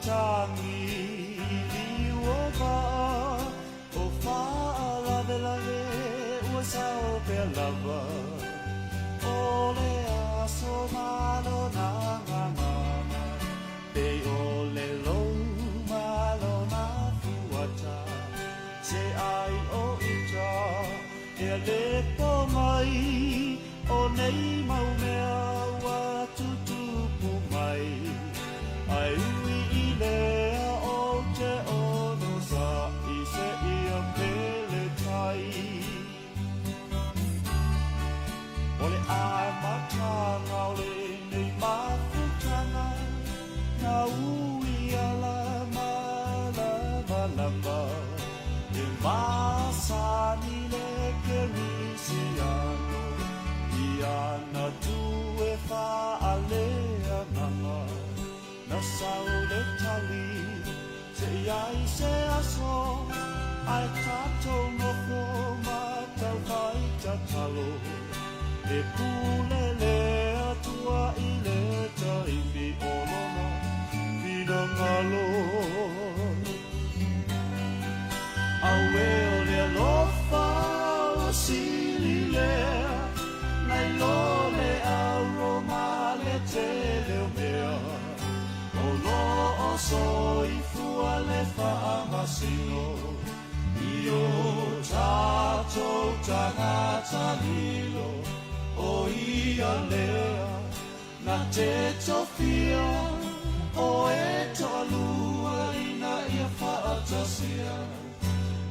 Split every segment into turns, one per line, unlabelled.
tagi i liu o vaa O faalavelave ua sao pea lava O le aso ma lona gagana Pei o le lou ma lona fuata Se ai o ita ea le po mai O nei mau mea ua tutupu mai Ae ui i lea ou te onosai seia pele tai O le amataga o lenei mafutaga Na ui ala malamalama E masani le Kerisiano I ana tū e faaleagaga Na sau le tali se i ai se aso Ae tatou nofo ma taufai tatalo E pule le Atua i le taimi o lona finagalo. Auē o le alofa ua sili lea Nai lo le auro ma le tele o mea O lo o soifua le faamasino I o tatou tagata lilo O ia lea na te tofia O e toalua ina ia faatasia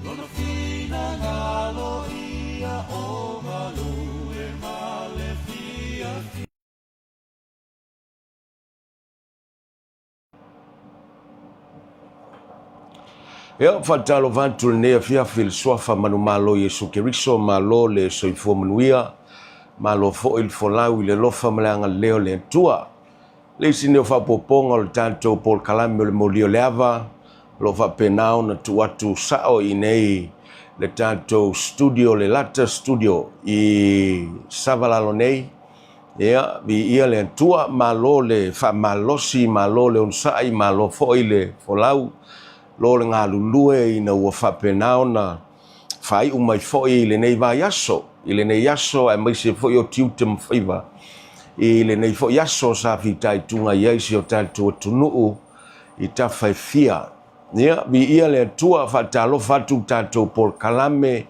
Lona finagalo ia o galue ma le fiafia.
Ia, faatalofa atu lenei afiafi i le Suafa manumalo Iesu Keriso, malo le soifua manuia, malo foi le folau i le alofa ma le agalelei o le Atua. Le isi nei o faaopoopoga o le tatou polokalame o le moli o le ava, o lo o faapena ona tuu atu sao i inei le tatou studio, le Lata Studio i Savalalo nei. Ia, viia le Atua, malo le faamalosi, malo le onosai, malo foi le folau, lo le galulue ina ua faapena ona faaiu mai foi i lenei vaiaso, i lenei aso aemaise foi o tiute ma faiva i lenei foi aso sa fitaituga i ai si o tatou atunuu i tafa e fia. Ia, viia le Atua, faatalofa atu le tatou polokalame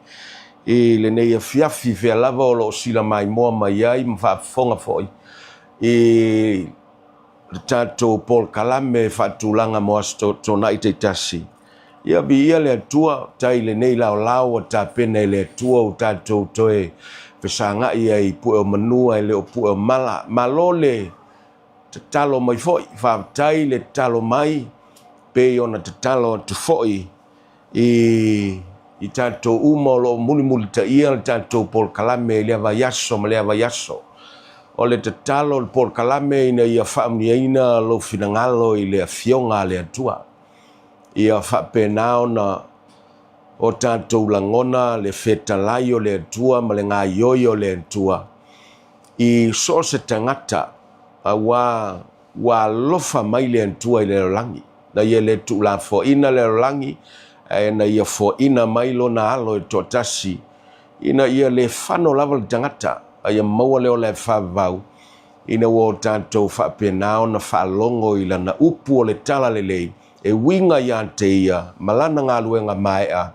i lenei afiafi, fea lava o lo o silamaimoa mai ai ma faafofoga foi i le tatou polokalame faatulaga mo Aso Toonai taitasi. Ia, viia le Atua, tai lenei laolao ua tapena e le Atua ua tatou toe fesagai ai i pue o manu ae le o pue o mala. Malo le tatalo mai foi, faafetai le tatalo mai, pei ona tatalo atu foi i i tatou uma o lo o mulimulitaia le tatou polokalame i lea vaiaso ma lea vaiaso. O le tatalo o le polokalame ina ia faamanuiaina lou finagalo i le Afioga a le Atua. Ia faapena ona o tatou lagona le fetalai o le Atua ma le gaoioi o le Atua i so o se tagata, aua ua alofa mai le Atua i le lalolagi. Na ia le tuulafoaina le lalolagi, ae na ia foaina mai lona Alo e toatasi, ina ia le fano lava le tagata, a ia maua le ola e faavavau, ina ua o tatou faapena ona faalogo i lana upu o le talalelei e uiga ia te ia ma lana galuega maea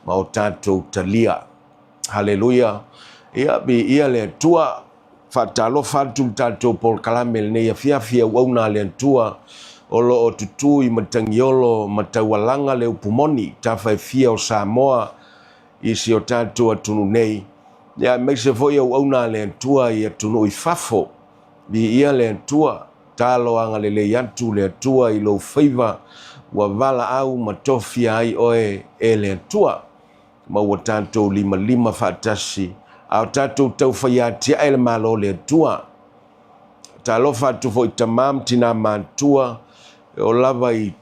ma o tatou talia. Haleluia! Ia, viia le Atua. Faatalofa atu le tatou polokalame i lenei afiafi auauna a le Atua o lo o tutū i Matagiolo ma taualaga le upu moni, tafa e fia o Samoa i si o tatou atunuu nei, ia aemaise foi auauna a le Atua i atunuu i fafo. Viia le Atua, talo agalelei atu le Atua i lou faiva ua valaau ma tofia ai oe e le Atua. ma ua tatou limalima faatasi, a o tatou taufai atiae le Malo o le Atua. Talofa atu foi i tama ma tina matutua, e oo lava i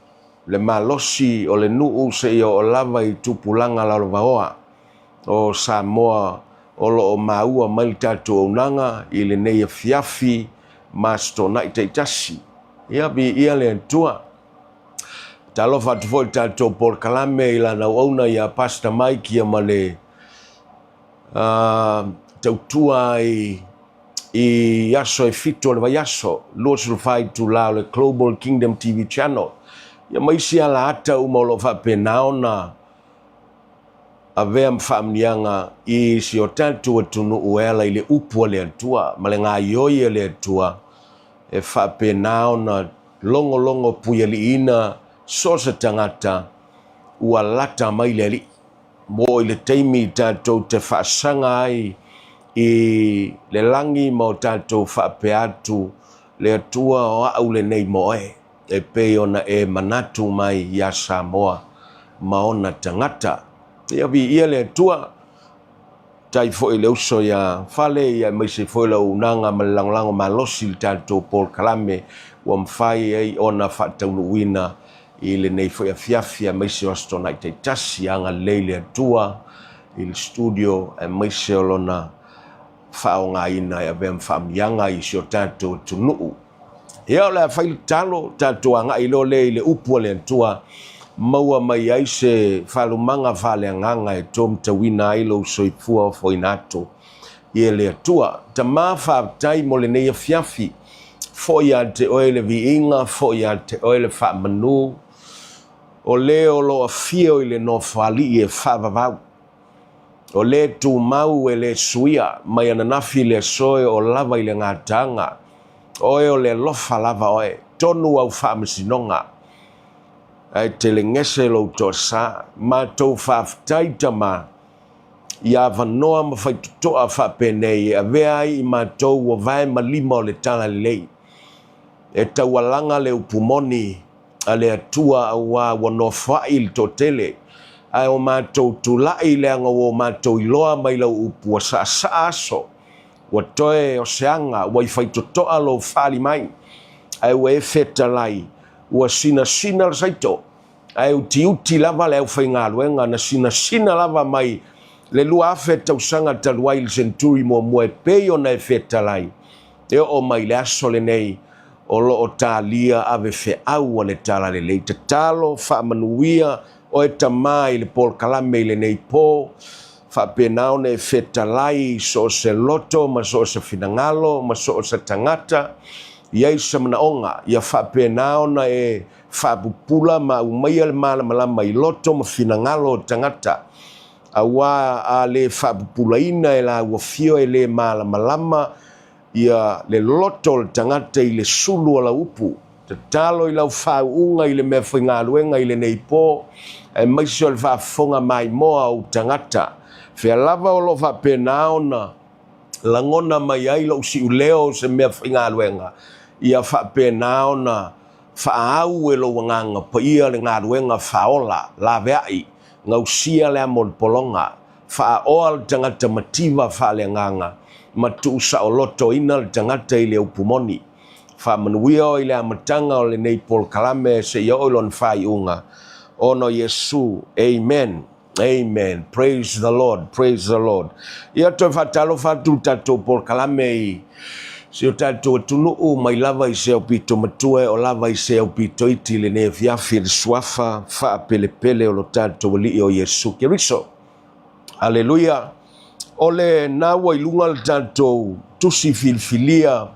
le malosi o le nuu seia oo lava i tupulaga lalovaoa o Samoa o lo o maua mai le tatou auaunaga i lenei afiafi ma Aso Toonai taitasi. Ia, viia le Atua. Faatalofa atu foi i le tatou polokalame i lana auauna ia Pastor Mike ia ma le tautua ai i aso e 7 o le vaiaso, 24 itula o le Global Kingdom TV Channel. Ia ma isi alaata uma o lo o faapena ona avea ma faamanuiaga i si o tatou atunuu e ala i le upu a le Atua ma le gaoioi a le Atua e faapena ona logologo puialiiina so o se tagata ua lata mai le Alii. Ua oo i le taimi tatou te faasaga ai i le lagi ma o tatou faapea atu, Le Atua o au lenei mo oe, e pei ona e manatu mai iā Samoa ma ona tagata. Ia viia le Atua, tai foi i le uso ia Fale, ia aemaise foi le auaunaga ma le lagolago malosi i le tatou polokalame ua mafai ai ona faataunuuina i lenei foi afiafi aemaise o Aso Toonai taitasi. Agalelei le Atua i le studio aemaise o lona faaaogaina e avea ma faamanuiaga i si o tatou atunuu. Ia, o le a fai le tatalo, tatou agai loa lea i le upu a le Atua, maua mai ai se faalumaga faaleagaga e tomatauina ai lou soifua ofoina atu i le Atua. Tama, faafetai mo lenei afiafi. Foi ia te oe le viiga, foi ia te oe le faamanu, o le o lo o afio i le Nofoalii e faavavau. O le tumau e le suia, mai ananafi i le aso e oo lava i le gataaga. Oe o le alofa lava oe, tonu au faamasinoga, ae telegese lou toasa. Matou faafetai Tama, i avanoa ma faitotoa faapenei e avea ai i matou ua vae ma lima o le Talalelei, e taualaga le upu moni a le Atua auā ua nofoaʻi le toatele, ae o matou tulaʻi leaga ua o matou iloa mai lau upu ua saasaa aso, ua toe o se aga ua i faitotoa lou faali mai, ae ua e fetalai, ua sinasina le saito, ae utiuti lava le aufaigaluega na sinasina lava mai le 2000 tausaga talu ai i le senturi muamua e pei ona e fetalai e oo mai i le aso lenei o lo o talia ave feau a le Talalelei. Tatalo faamanuia oe Tama i le polokalame i lenei po, faapena ona e fetalai i so o se loto ma so o se finagalo ma so o se tagata i ai se manaoga, ia faapena ona e faapupula ma aumaia le malamalama i loto ma finagalo o tagata, auā a le faapupulaina e laua fio e le malamalama ia le loto o le tagata i le sulu o lau upu. Tatalo i lau faauuga i le mea faigaluega i lenei po, aemaise o le faafofoga maimoa a ou tagata. Fea lava o lo o faapena ona lagona mai ai lou siuleo o se mea faigaluega, ia faapena ona Faaau e lou Agaga Paia le galuega faaola, laveai, gausia le amo o le pologa, faaoa le tagata mativa faaleagaga, ma tuusaolotoina le tagata i le upu moni. Faamanuia oe i le amataga o lenei polokalame seia oo i lona faaiuga, ona o Iesu. Amen. Amen. Praise the Lord. Praise the Lord. Ia toe faatalofa atu le tatou polokalame i si o tatou atunuu mai lava i se aupito matua e oo lava i se aupito iti i lenei afiafi i le suafa faapelepele o lo tatou Alii o Iesu Keriso. Aleluia. O lena ua i luga le tatou tusi filifilia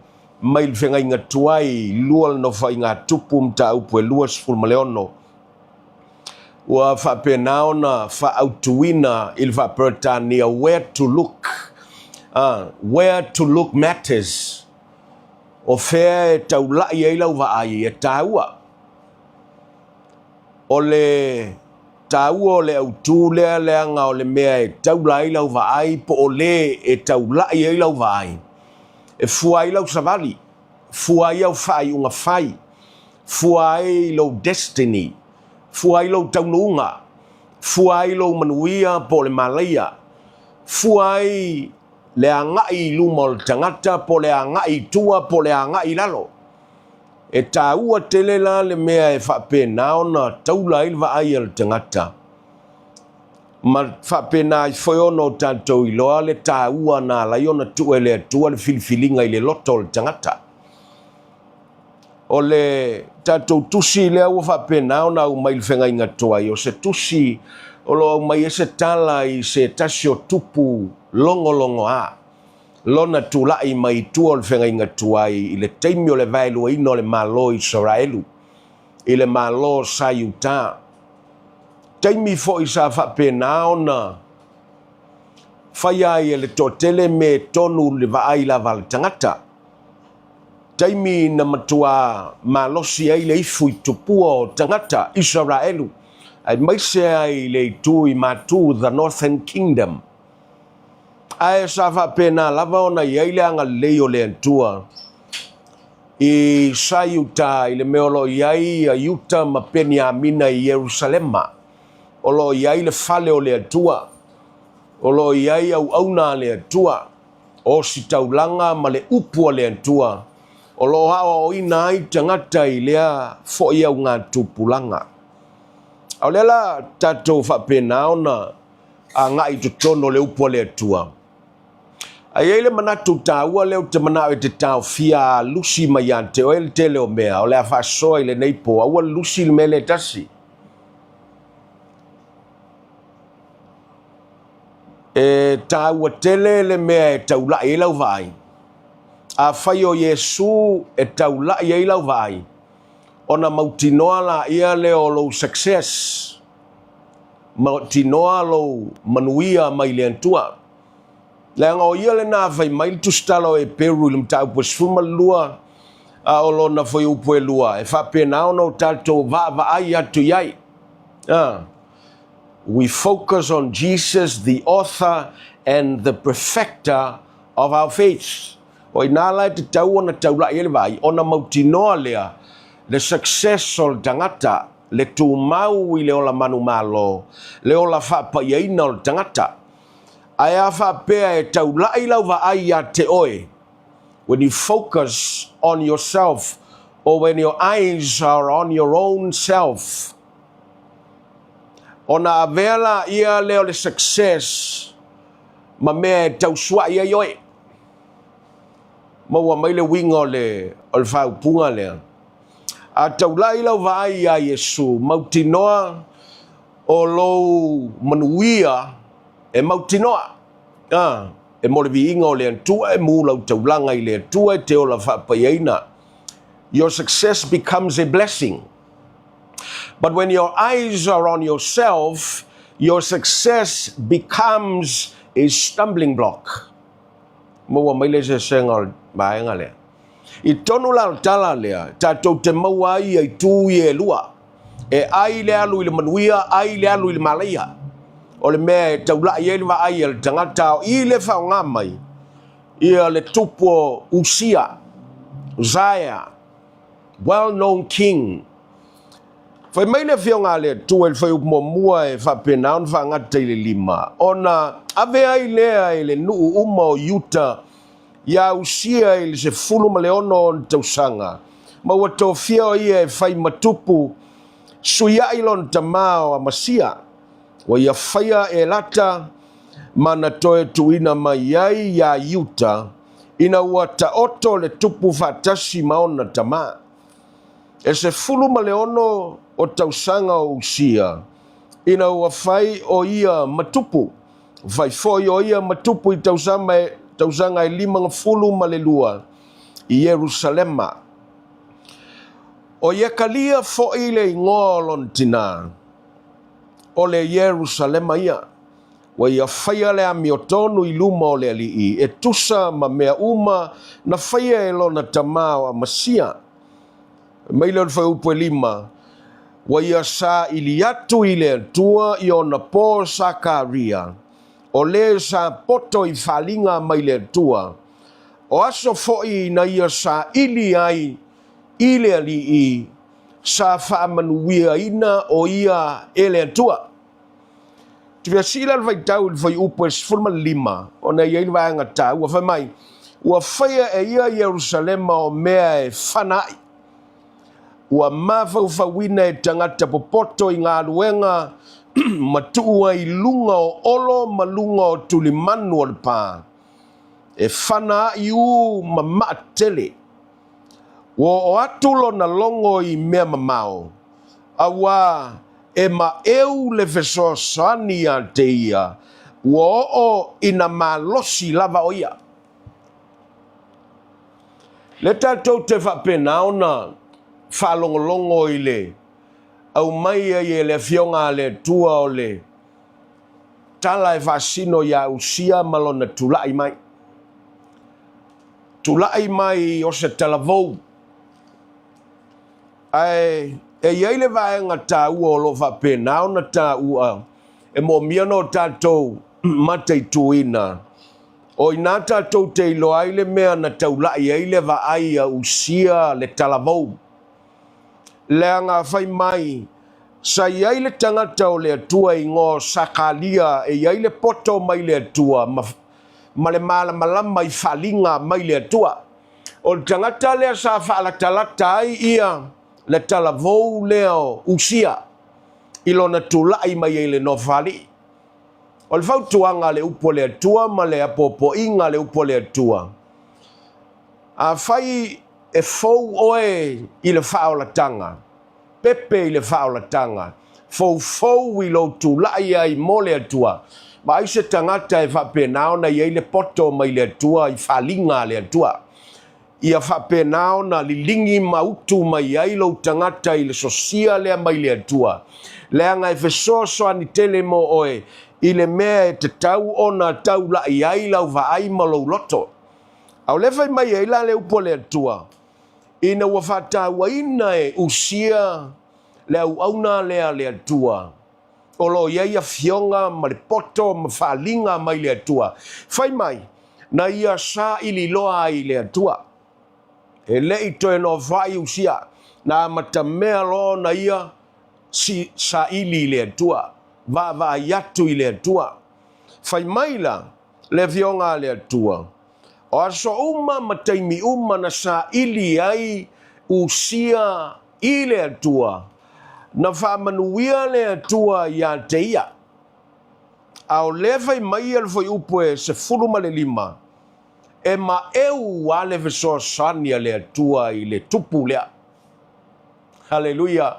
mai le feagaiga tuai lua le Nofoaiga Tupu mataupu e 26. Ua faapena ona faaautuina i le faa-Peretania where to look, where to look matters. O fea e taulaʻi ai lau vaai e taua. O le taua o le autū lea leaga o le mea e taula ai lau vaai po o le e taulaʻi ai lau vaai, e fua ai lau savali, fua ai au faaiuga fai, fua ai lou destiny, fua ai lou taunuuga, fua ai lou manuia po o le malaia, fua ai le agai i luma o le tagata po o le agai i tua po o le agai i lalo. E taua tele la le mea e faapena ona taula ai le vaai a le tagata ma faapena ai foi ona o tatou iloa le taua na ala ai ona tuu e le Atua le filifiliga i le loto o le tagata. O le tatou tusi lea ua faapena ona aumai i le feagaiga tuai, o se tusi o lo o aumai ai se tala i se tasi o tupu logologoa lona tulai mai i tua o le feagaiga tuai i le taimi o le vaeluaina o le Malo o Isaraelu i le Malo sa Iuta. Taimi foi sa faapena ona faia ai e le toatele mea tonu i le vaai lava a le tagata. Taimi na matuā malosi ai le ifu i tupua o tagata Isaraelu, aemaise ai le itu i Matu, the Northern Kingdom. Ae sa faapena lava ona i ai le agalelei o le Atua i sa Iuta i le mea o lo o i ai ia Iuta ma Peniamina i Ierusalema, o lo o i ai le fale o le Atua, o lo o i ai auauna a le Atua, ositaulaga ma le upu a le Atua, o lo o aoaoina ai tagata i lea foi augatupulaga. A o lea la tatou faapena ona agai i totonu o le upu a le Atua. A i ai le manatu taua lea ou te manao e te taofia a lusi mai ia te oe le tele o mea o le a faasoa i lenei po, aua le lusi le mea lea e tasi. E taua tele le mea e taulai ai lau vaai. Afai o Iesu e taulai ai lau vaai, ona mautinoa laia lea o lou success, mautinoa lou manuia mai le Atua. Leaga o ia lena fai mai le tusitala o Eperu i le mataupu e 12, a o lona fuaiupu e 2, e faapena ona o tatou vaavaai atu i ai. We focus on Jesus, the author and the perfecter of our faith. O i nā la e tatau ona taulai ai le vaai, ona mautinoa lea le success o le tagata, le tumau i le ola manumalo, le ola faapaiaina o le tagata. Ae a faapea e taulai lau vaai ia te oe, when you focus on yourself or when your eyes are on your own self, Ona avea laia lea o le success ma mea e tausuai ai oe. Maua mai le uiga o le, o le faaupuga lea. A taulai lau vaai iā Iesu, mautinoa o lou manuia e mautinoa. A, e mo le viiga o le Atua, e mū lau taulaga i le Atua e te ola faapaiaina. Your success becomes a blessing. But when your eyes are on yourself, your success becomes a stumbling block. Maua mai le eseesega o le vaega lea. I tonu la o le tala lea, tatou te maua ai ia itu ia e lua. E ai le alu i le manuia, ai le alu i le malaia. O le mea e taulai ai le vaai a le tagata o i le faaaoga mai ia le tupu o Usia, Uzziah, well known king. Fai mai le Afioga a le Atua i le fuaiupu muamua e faapena ona faagata i le lima, ona ave ai lea i le nuu uma o Iuta iā Usia i le 16 o ona tausaga, ma ua tofia o ia e fai ma tupu, suiai lona tama o Amasia, ua ia faia Elata ma na toe tuuina mai ai iā Iuta, ina ua taoto le tupu faatasi ma ona tama. E 16 o tausaga o Usia, ina ua fai o ia ma tupu, fai foi o ia ma tupu i tausaga e 52 i Ierusalema. O Iekalia foi le igoa o lona tinā, o le Ierusalema ia. Ua ia faia le amiotonu i luma o le Alii, e tusa ma mea uma na faia e lona tama o Amasia. Fai mai lea o le fuaiupu e lima, Ua ia saili atu i le Atua i ona po Sakaria, o le sa poto i faliga mai le Atua, o aso foi na ia saili ai i le Alii, sa faamanuiaina o ia e le Atua. Tuviasila le faitau i le fuaiupu e 15, ona e i ai le vaega taua, fai mai, Ua faia e ia Ierusalema o mea e fana ai, ua mafaufauina e tagata popoto i galuega ma tuu ai i luga o olo ma luga o tulimanu o le pa, e fana ai u ma maa tele. Ua oo atu lona logo i mea mamao, auā e maʻeu le fesoasoani iā te ia, ua oo ina malosi lava o ia. Lea tatou te faapena ona faalogologo i le aumai ai e le Afioga a le Atua o le tala e faasino iā Usia ma lona tulai mai. Tulai mai o se talavou. Ae e i ai le vaega taua o lo o faapena ona taua e moomia ona o tatou mataituina, o i ina tatou te iloa ai le mea na taulai ai le vaai a Usia le talavou. Leaga fai mai, sa i ai le tagata o le Atua e igoa o Sakalia e i ai le poto mai le Atua ma ma le malamalama i faaliga mai le Atua. O le tagata lea sa faalatalata ai ia le talavou lea o Usia i lona tulai mai ai i le Nofoalii. O le fautuaga a le upu a le Atua ma le apoapoaiga a le upu a le Atua, afai e fou oe i le faaolataga, pepe i le faaolataga, foufou i lou tulai ai mo le Atua, vaai se tagata e faapena ona i ai le poto mai le Atua i faaliga a le Atua. Ia faapena ona liligi ma utu mai ai lou tagata i le sosia lea mai le Atua, leaga e fesoasoani tele mo oe i le mea e tatau ona taulai ai lau vaai ma lou loto. A o lea fai mai ai la le upu a le Atua, Ina ua faatauaina e Usia le auauna lea a le Atua, o lo o i ai afioga ma le poto ma faaliga mai le Atua, fai mai, na ia saili loa ai i le Atua. E le i toe nofoai Usia, na amatamea loa ona ia si saili i le Atua, vaavaai atu i le Atua. Fai mai la le afioga a le Atua, O aso uma ma taimi uma na saili ai Usia i le Atua, na faamanuia le Atua iā te ia. A o lea fai mai ia le fuaiupu e 15, e maʻeu a le fesoasoani a le Atua i le tupu lea. Haleluia!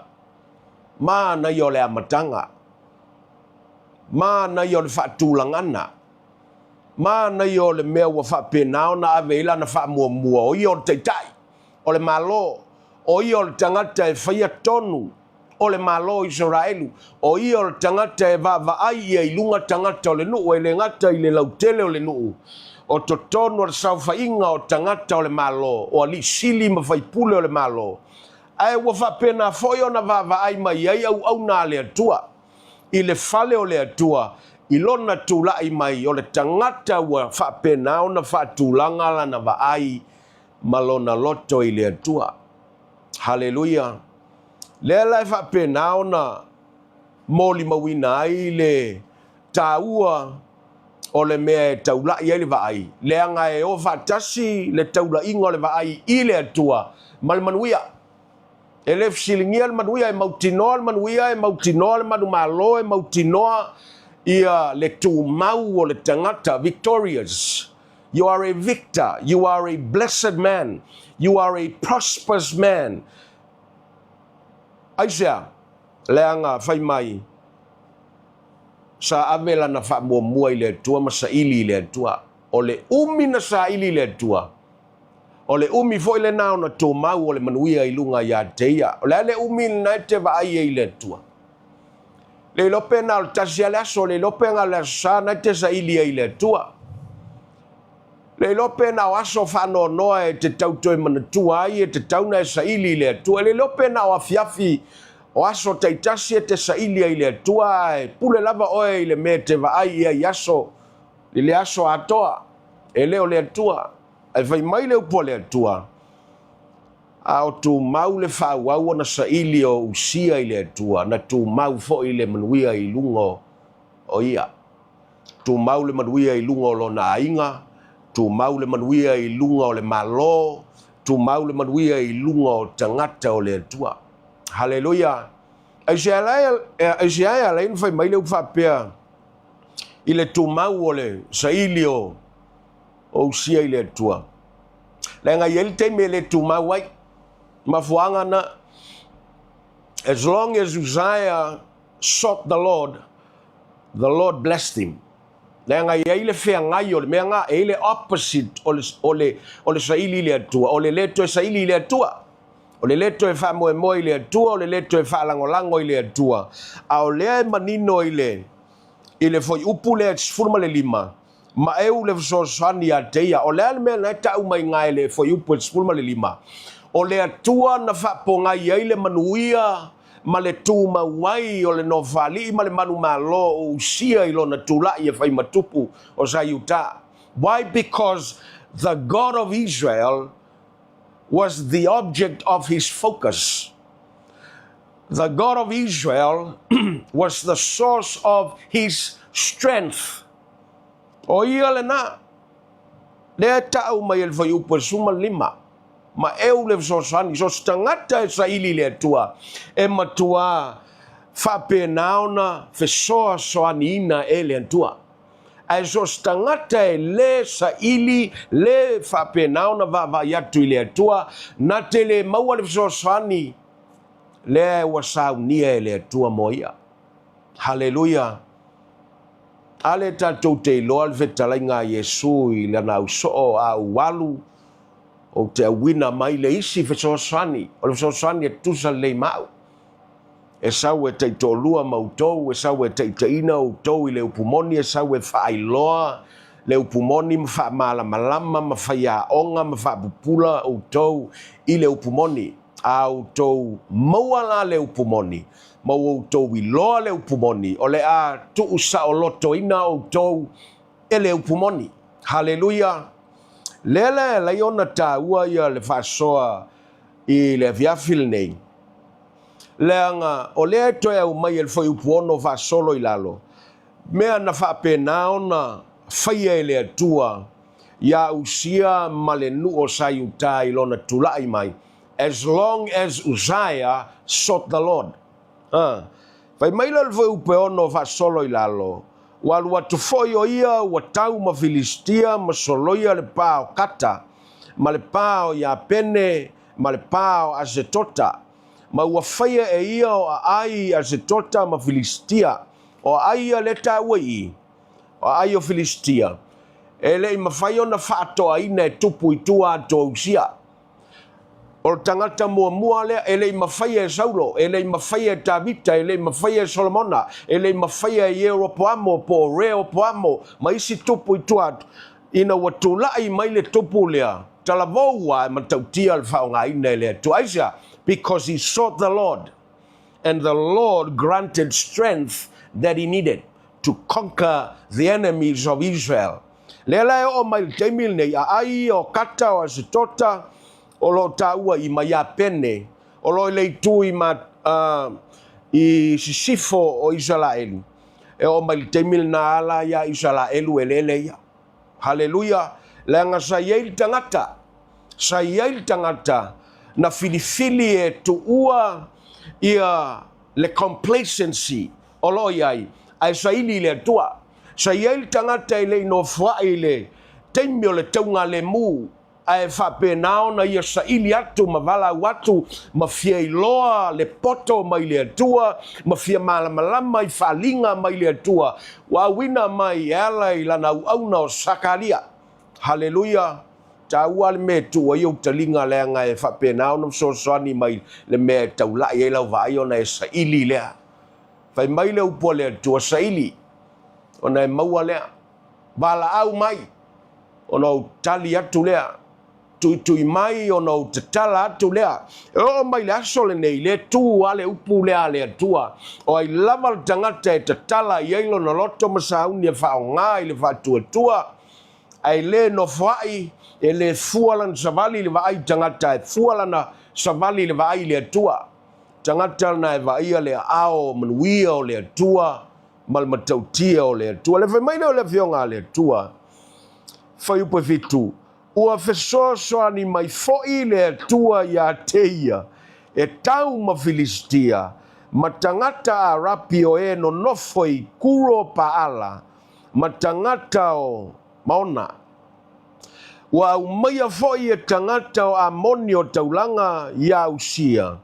Manaia o le amataga. Manaia o le faatulagana. Manaia o le mea ua faapena ona ave i ai lana faamuamua, o ia o le taitai o le Malo, o ia o le tagata e faia tonu o le Malo o Isaraelu, o ia o le tagata e vaavaai ia i luga tagata o le nuu, e le gata i le lautele o le nuu, o totonu o le saofaiga o tagata o le Malo, o alii sili ma faipule o le Malo, ae ua faapena foi ona vaavaai mai ai auauna a le Atua. i le fale o le Atua i lona tulai mai o le tagata ua faapena ona faatulaga lana vaai ma lona loto i le Atua. Haleluia! Lea la e faapena ona molimauina ai le taua o le mea e taulai ai le vaai, leaga e o faatasi le taulaiga o le vaai i le Atua ma le manuia. E le fesiligia le manuia, e mautinoa le manuia, e mautinoa le manumalo, e mautinoa ia le tumau o le tagata, victorious. You are a victor, you are a blessed man, you are a prosperous man. Aisea? Leaga fai mai, sa ave lana faamuamua i le Atua ma saili i le Atua. O le umi na saili i le Atua, O le umi foi lena ona tumau o le manuia i luga iā te ia. O le a le umi lena e te vaai ai i le Atua? Le iloa pe na o le tasi a le aso, le iloa pe na o le aso sa na e te saili ai i le Atua. Le iloa pe na o aso faanoanoa e te tau toe manatua ai e tatau ona e saili i le Atua. Le iloa pe na o afiafi o aso taitasi e te saili ai i le Atua, ae pule lava oe i le mea e te vaai i ai i aso, i le aso atoa, e le o le Atua. Ae fai mai le upu a le Atua, A o tumau le faaauau ona saili o Usia i le Atua, na tumau foi le manuia i luga o ia. Tumau le manuia i luga o lona aiga, tumau le manuia i luga o le Malo, tumau le manuia i luga o tagata o le Atua. Haleluia! Aisea e ala ai ona fai mai le upu faapea i le tumau o le saili o Usia i le Atua? Leaga e i ai le taimi e le tumau ai. Mafuaaga na, as long as Uzziah sought the Lord, the Lord blessed him. Leaga e i ai le feagai o le mea na, e i ai le opposite o le, o le, o le saili i le Atua, o le le toe saili i le Atua. O le le toe faamoemoe i le Atua, o le le toe faalagolago i le Atua. A o lea e manino i le, i le fuaiupu lea 15, maeu le fesoasoani ia te ia. O le a le mea na e tau mai iga e le fuaiupu e 15? O le Atua na faapogai ai le manuia ma le tumau ai o le Nofoalii ma le manumalo o Usia i lona tulai e fai ma tupu o sa Iuta. Why? Because the God of Israel was the object of his focus. The God of Israel was the source of his strength. O ia lena, lea e tau mai e le fuaiupu e 15, maeu le fesoasoani, so o se tagata e saili i le Atua, e matuā faapena ona fesoasoaniina e le Atua. Ae so o se tagata e lē saili, lē faapena ona vaavaai atu i le Atua, na te lē maua le fesoasoani lea ua saunia e le Atua mo ia. Haleluia! A lea tatou te iloa le fetalaiga a Iesu i lana ausoo a ou alu, ou te auina mai le isi fesoasoani, o le fesoasoani e tutusa lelei ma au. E sau e taitoalua ma outou, e sau e taitaiina outou i le upu moni, e sau e faailoa le upu moni ma faamalamalama ma faiaoga ma faapupula outou i le upu moni. A outou maua la le upu moni, ma ua outou iloa le upu moni, o le a tuusaolotoina outou e le upu moni. Haleluia! Lea la e alai ona taua ia le faasoa i le afiafi lenei, leaga o lea e toe aumai e le fuaiupu 6 faasolo i lalo, mea na faapena ona faia e le Atua iā Usia ma le nuu o sa Iuta i lona tulai mai, as long as Uzziah sought the Lord. A. Fai mai la le fuaiupu e 6 faasolo i lalo, Ua alu atu foi o ia ua tau ma Filistia ma soloia le pa o Kata, ma le pa o Iapene, ma le pa o Asetota, ma ua faia e ia o aai i Asetota ma Filistia, o aai ia lea taua i i, o aai o Filistia, e le i mafai ona faatoaina e tupu i tua atu o Usia. O le tagata muamua lea, e le i mafaia e Saulo, e le i mafaia e Tavita, e le i mafaia e Solomona, e le i mafaia e Ieropoamo po o Reopoamo ma isi tupu i tua atu. Ina ua tulai mai le tupu lea, talavou lava e matautia le faaaogaina e le Atua. Aisea? Because he sought the Lord, and the Lord granted strength that he needed to conquer the enemies of Israel. Lea la e oo mai i le taimi lenei, aai o Kata o Asetota o lo o taua i ma Iapene, o lo o i le itu i ma, uh, i sisifo o Isalaelu. E oo mai i le taimi lena ala ia Isalaelu eleele ia. Haleluia! Leaga sa i ai le tagata, sa i ai le tagata na filifili e tuua ia le complacency o lo o i ai, ae saili i le Atua. Sa i ai le tagata e le i nofoai i le taimi o le taugalemu, ae faapena ona ia saili atu ma valaau atu ma fia iloa le poto mai le Atua ma fia malamalama i faaliga mai le Atua ua auina mai e ala i lana auauna o Sakaria. Haleluia! Taua le mea e tuu ai ou taliga leaga e faapena ona fesoasoani mai le mea e taulai ai lau vaai ona e saili lea. Fai mai le upu a le Atua, saili, ona e maua lea. Valaau mai, ona ou tali atu lea. Tuitui mai, ona ou tatala atu lea. E oo mai le aso lenei, le tu a le upu lea a le Atua, o ai lava le tagata e tatala i ai lona loto ma sauni e faaaoga i le faatuatua, ae le nofoai, e le fua lana savali i le vaai tagata, e fua lana savali i le vaai i le Atua. Tagata lena e vaaia le aao manuia o le Atua ma le matautia o le Atua. Le fai mai lea o le Afioga a le Atua, Fuaiupu e 7, Ua fesoasoani mai foi le Atua iā te ia, e tau ma Filistia, ma tagata Arapi o e nonofo i Kuro Paala, ma tagata o Maona. Ua aumaia foi e tagata o Amoni o taulaga iā Usia.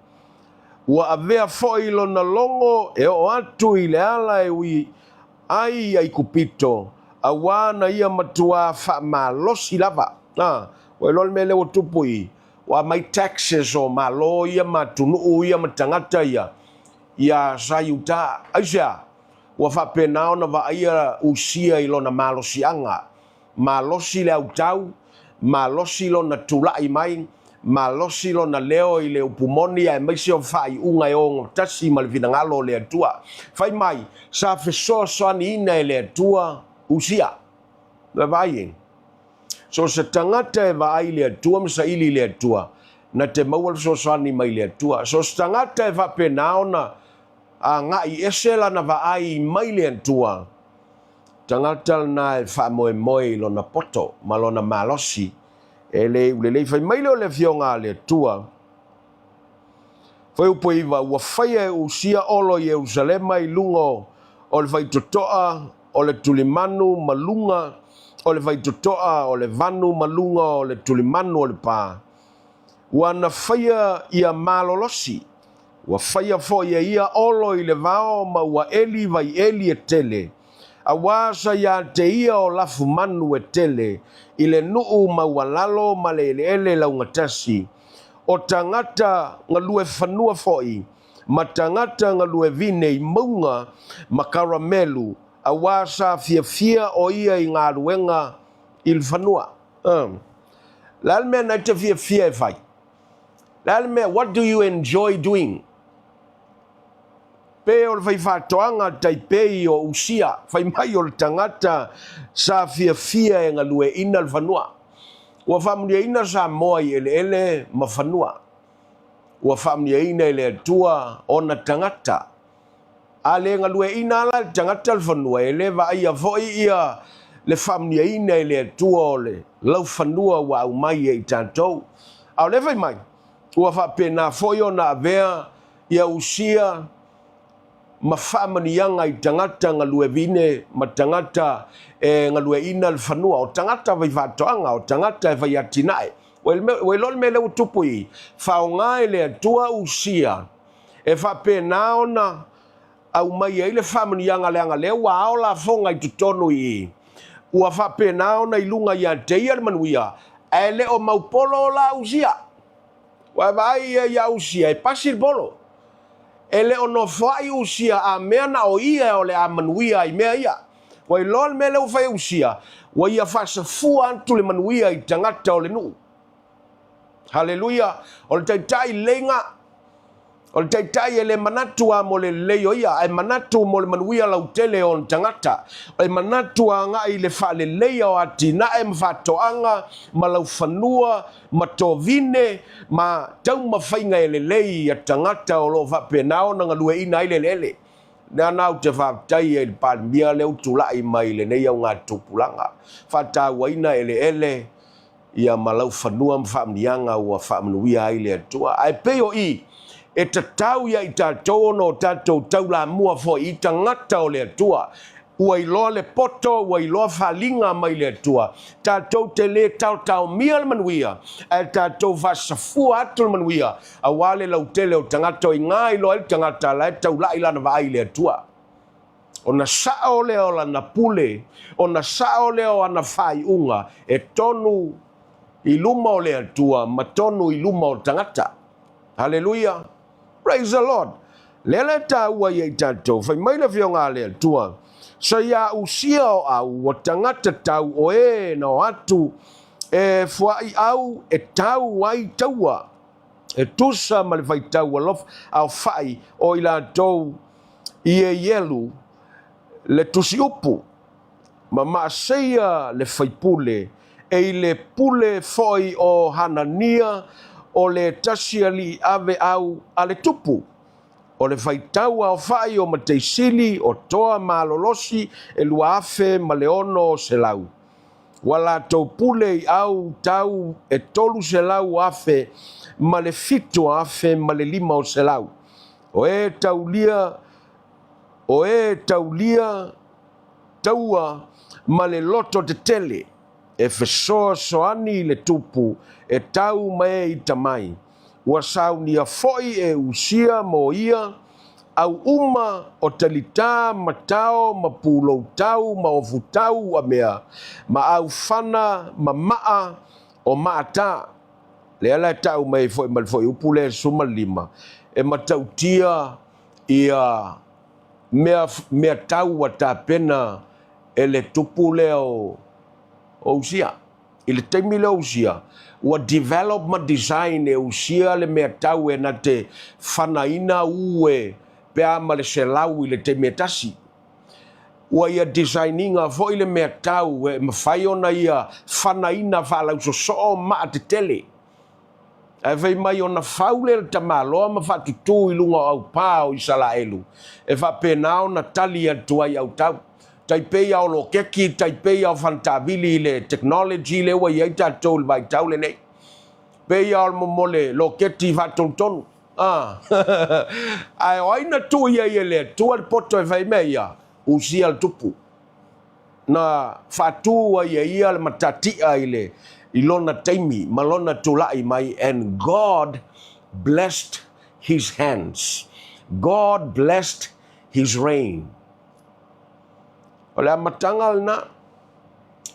Ua avea foi lona logo e oo atu i le ala e ui ai i Aikupito, auā na ia matuā faamalosi lava. A, ua iloa le mea lea ua tupu i i, ua aumai taxes o Malo ia ma atunuu ia ma tagata ia iā sa i uta. Aisea? Ua faapena ona vaaia Usia i lona malosiaga Malosi le autau, malosi lona tulai mai, malosi lona leo i le upu moni aemaise o faaiuga e ogatasi ma le finagalo o le Atua. Fai mai, sa fesoasoaniina e le Atua Usia. Ua vaai e? So o se tagata e vaai i le Atua ma saili i le Atua, na te maua le fesoasoani mai le Atua. So o se tagata e faapena ona agai ese lana vaai mai le Atua, Tagata lena e faamoemoe i lona poto ma lona malosi, e le iu lelei. Fai mai lea o le Afioga a le Atua, Fuaiupu 9, Ua faia e Usia olo i Ierusalema i luga o le faitotoa o le tulimanu ma luga o le faitotoa o le vanu ma luga o le tulimanu o le pa. Ua na faia ia malolosi Ua faia foi e ia olo i le vao ma ua eli vaieli e tele, auā sa iā te ia o lafumanu e tele i le nuu maualalo ma le eleele laugatasi, o tagata galue fanua foi ma tagata galue vine i mauga ma Karamelu, auā sa fiafia o ia i galuega i le fanua. O le a le mea na e te fiafia e fai? Le a le mea, what do you enjoy doing? Pe o le faifaatoaga taipei o Usia, fai mai o le tagata sa fiafia e galueaiina le fanua. Ua faamanuiaina Samoa i eleele ma fanua. Ua faamanuiaina e le Atua ona tagata. A le galueaiina la e le tagata le fanua, e le vaaia foi ia le faamanuiaina e le Atua o le laufanua ua aumai e i tatou. A o lea fai mai, ua faapena foi ona avea ia Usia ma faamanuiaga i tagata galuevine ma tagata e galueaiina le fanua, o tagata faifaatoaga, o tagata e faiatinae. Ua iloa le mea lea ua tupu i i, faaaoga e le Atua Usia E faapena ona aumai ai le faamanuiaga leaga lea ua ao lafoga i totonu i i. Ua faapena ona i luga ia te ia le manuia, ae le o maupolo la Usia. Ua e vaai ia ia Usia e pasi le polo. E le o nofoai Usia a mea na o ia o le a manuia ai mea ia. Ua iloa le mea lea ua fai e Usia, ua ia faasafua atu le manuia i tagata o le nuu. Haleluia! O le taitai leiga, o le taitai e le manatu a mo le lelei o ia, ae manatu mo le manuia lautele o ona tagata. E manatu agai i le faaleleia o atinae ma faatoaga ma laufanua ma tovine ma taumafaiga e lelei ia tagata o lo o faapena ona galueaiina ai le eleele. Lea na ou te faafetai ai i le Palemia lea ua tulai mai i lenei augatupulaga, faatauaina eleele, ia ma laufanua ma faamanuiaga ua faamanuia ai le Atua. Ae pei o i, e tatau ia i tatou ona o tatou taulamua foi i tagata o le Atua, ua iloa le poto, ua iloa faliga mai le Atua, tatou te le taotaomia le manuia, ae tatou faasafua atu le manuia, auā le lautele o tagata o iga iloa ai le tagata la e taulai lana vaai i le Atua. Ona sao lea o lana pule, ona sao lea o ana faaiuga e tonu i luma o le Atua ma tonu i luma o tagata. Haleluia! Praise the Lord! Lea la e taua ia i tatou, fai mai le Afioga a le Atua, Sa ia usia o au ua tagata tau o e na o atu e fuaʻi au e tau ai taua, e tusa ma le faitau alofa aofaʻi o i latou i Ieielu le tusiupu, ma Maaseia le faipule, e i le pule foi o Hanania o le tasi alii ave au a le tupu, o le faitau aofai o Mateisili o toa malolosi e 2600. Ua latou pule i au tau e 300,000 ma le 7500. O e taulia, o e taulia taua ma le loto tetele. E fesoasoani i le tupu e tau ma e ita mai. Ua saunia foi e Usia mo ia au uma o talitā ma tao ma pūloutau ma ofutau uamea ma aufana ma maa o maatā. Lea la e tau mai ai foi ma le fuaiupu lea e 15, e matautia ia mea, mea tau ua tapena e le tupu lea o Usia. I le taimi lea o Usia, ua develop ma design e Usia le mea tau e na te fanaina ue pe a ma le 100 i le taimi e tasi. Ua ia design ina foi le mea tau e mafai ona ia fanaina faalausosoo maa tetele. Ae fai mai ona fau lea le tamaloa ma faatutū i luga o aupā o Isalaelu, e faapena ona tali atu ai autau. Tai pei a o loketi, tai pei a o fanataavili i le technology lea ua i ai tatou i le vaitau lenei. Pei a o le momole loketi faatonutonu. Ah. Ae o ai na tuu i ai e le Atua le poto e fai mea ia? Usia le tupu. Na faatu ai e ia le matatia i le i lona taimi ma lona tulai mai and God blessed his hands. God blessed his reign. O le amataga lena,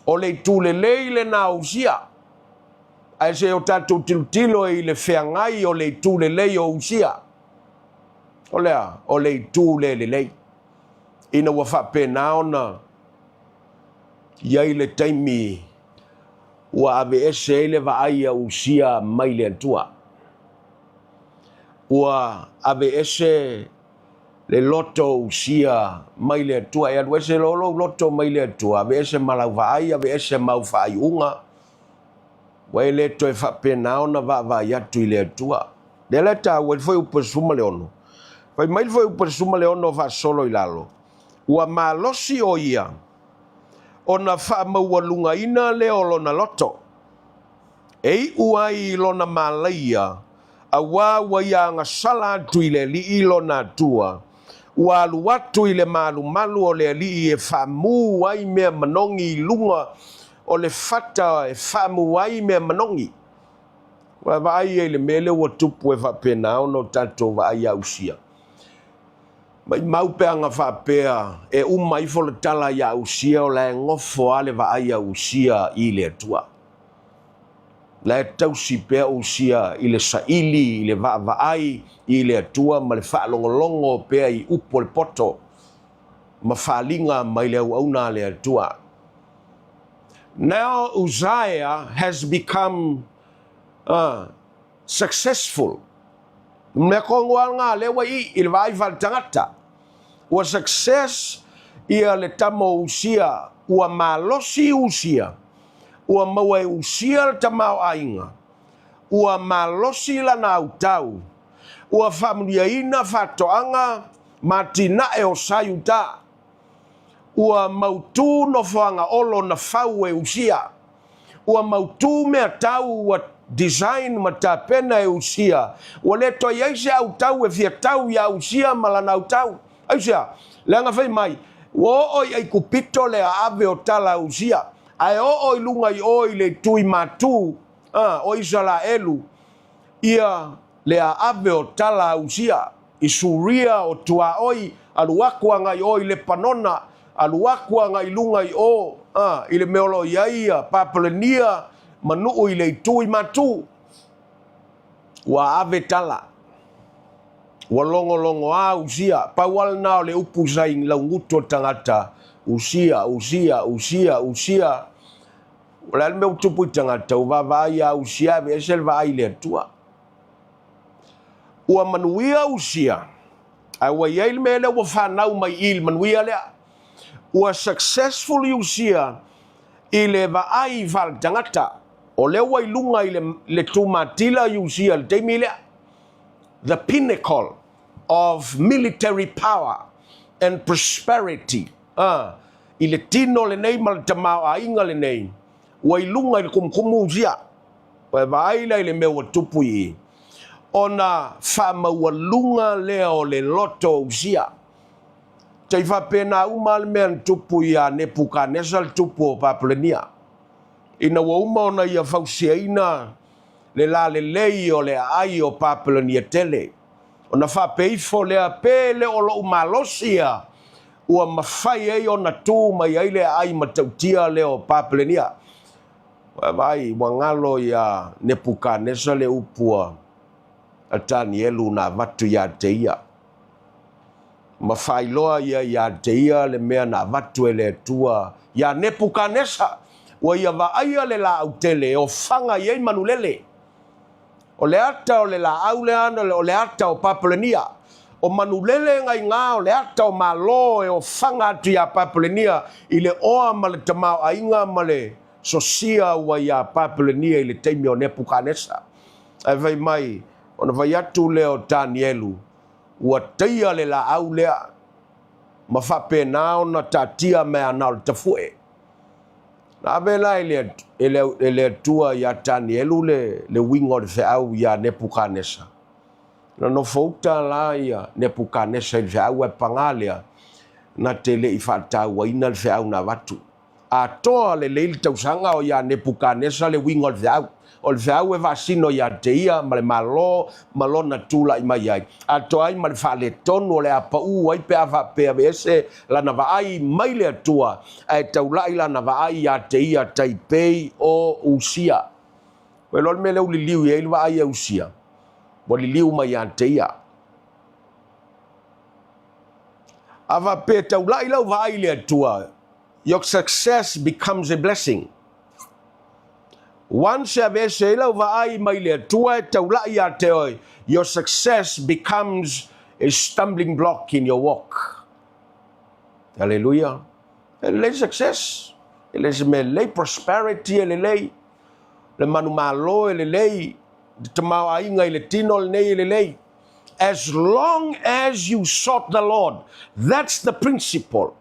o le itu lelei lena o Usia. Ae se o tatou tilotilo i le feagai o le itu lelei o Usia. O le a? O le itu le lelei. Ina ua faapena ona i ai le taimi ua aveese ai le vaai a Usia mai le Atua. Ua aveese le loto o Usia mai le Atua. E alu ese loa lou loto mai le Atua, aveese ma lau vaai, aveese ma au faaiuga. Ua e le toe faapena ona vaavaai atu i le Atua. Lea la e taua i le fuaiupu e 16. Fai mai le fuaiupu e 16 faasolo i lalo, Ua malosi o ia ona faamaualugaina lea o lona loto, e iu ai i lona malaia, auā ua ia agasala atu i le Alii lona Atua, ua alu atu i le malumalu o le Alii e faamū ai mea manogi i luga o le fata e faamū ai mea manogi. Ua vaai ai i le mea lea ua tupu e faapena ona o tatou vaai ia Usia. Maimau pe ana faapea e uma ifo le tala ia Usia o la e gofo lava le vaai a Usia i le Atua. La e tausi pea Usia i le saili, i le vaavaai i le Atua ma le faalogologo pea i upu o le poto ma faaliga mai le auauna a le Atua. Now Uzziah has become uh, successful. Mea tonu lava lena lea ua i i le vaai faaletagata. Ua success ia le tama o Usia, ua malosi Usia, ua maua e Usia le tamaoaiga, ua malosi lana autau, ua faamanuiaina faatoaga ma atinae o Saiuta. Ua mautū nofoaga olo na fau e Usia. Ua mautū mea tau ua design ma tapena e Usia. Ua le toe i ai se autau e fia tau iā Usia ma lana autau. Aisea? Leaga fai mai, ua oo i Aikupito le aave o tala a Usia, ae oo i luga i o i le itu i Matū, a, o Isalaelu, ia le aave o tala a Usia i Suria o tuaoi, alu aku agai o i Lepanona, alu aku agai i luga i o, a, i le mea o lo o i ai ia Papalenia ma nuu i le itu i Matū. Ua aave tala. Ua logologoā Usia. Pau lava lena o le upu sa i laugutu o le tagata, Usia, Usia, Usia, Usia. O le a le mea ua tupu i tagata, ua vaavaai ia Usia aveese le vaai i le Atua. Ua manuia Usia, ae ua i ai le mea lea ua fanau mai i le manuia lea. Ua successful Usia i le vaai faaletagata, o lea ua i luga i le, le tumatila Usia i le taimi lea. The pinnacle of military power and prosperity. A, i le tino lenei ma le tamaoaiga lenei, ua i luga i le kumukumu Usia. Ua e vaai la i le mea ua tupu i i, ona faamaualuga lea o le loto o Usia. Tai faapena uma lava le mea na tupu iā Nepukanesa le tupu o Papalenia. Ina ua uma ona ia fausiaina le lalelei o le aai o Papelania tele, ona faapea ifo lea, Pe le o lou malosi ia ua mafai ai ona tu mai ai le aai matautia lea o Papelania. Ua vaai, ua galo iā Nepukanesa le upu a Tanielu na avatu ia te ia. Ma faailoa ia ia te ia le mea na avatu e le Atua iā Nepukanesa, ua ia vaaia le laau tele e ofaga i ai manulele. O le ata o le laau lea o le ata o Papelenia. O manulele gaiga o le ata o Malo e ofaga atu iā Papelenia i le oa ma le tamaoaiga ma le sosia ua iā Papelenia i le taimi o Nepukanesa. Ae fai mai, ona fai atu lea o Tanielu, ua taia le laau lea ma faapena ona taatia mai na o le tafu'e. Na ave la e le Atua iā Tanielu le uiga o le feau iā Nepukanesa. Na nofouta la ia Nepukanesa i le feau ae pagā lea, na te le i faatauaina le feau na avatu. Atoa lelei le tausaga o iā Nepukanesa le uiga o le feau. O le feau e faasino ia te ia ma le Malo ma lona tulai mai ai, atoa ai ma le faaletonu o le a paū ai pe a faapea aveese lana vaai mai le Atua ae taula'i lana vaai ia te ia tai pei o Usia. Ua iloa le mea lea ua liliu i ai le vaai a Usia, ua liliu mai ia te ia. A faapea e taula'i lau vaai i le Atua, your success becomes a blessing. Once e aveese ai lau vaai mai le Atua e taula'i ia te oe, your success becomes a stumbling block in your walk. Hallelujah. E lelei success, e le se mea lelei, prosperity e lelei, le manumalo e lelei, le tamaoaiga i le tino lenei e lelei. As long as you sought the Lord, that's the principle.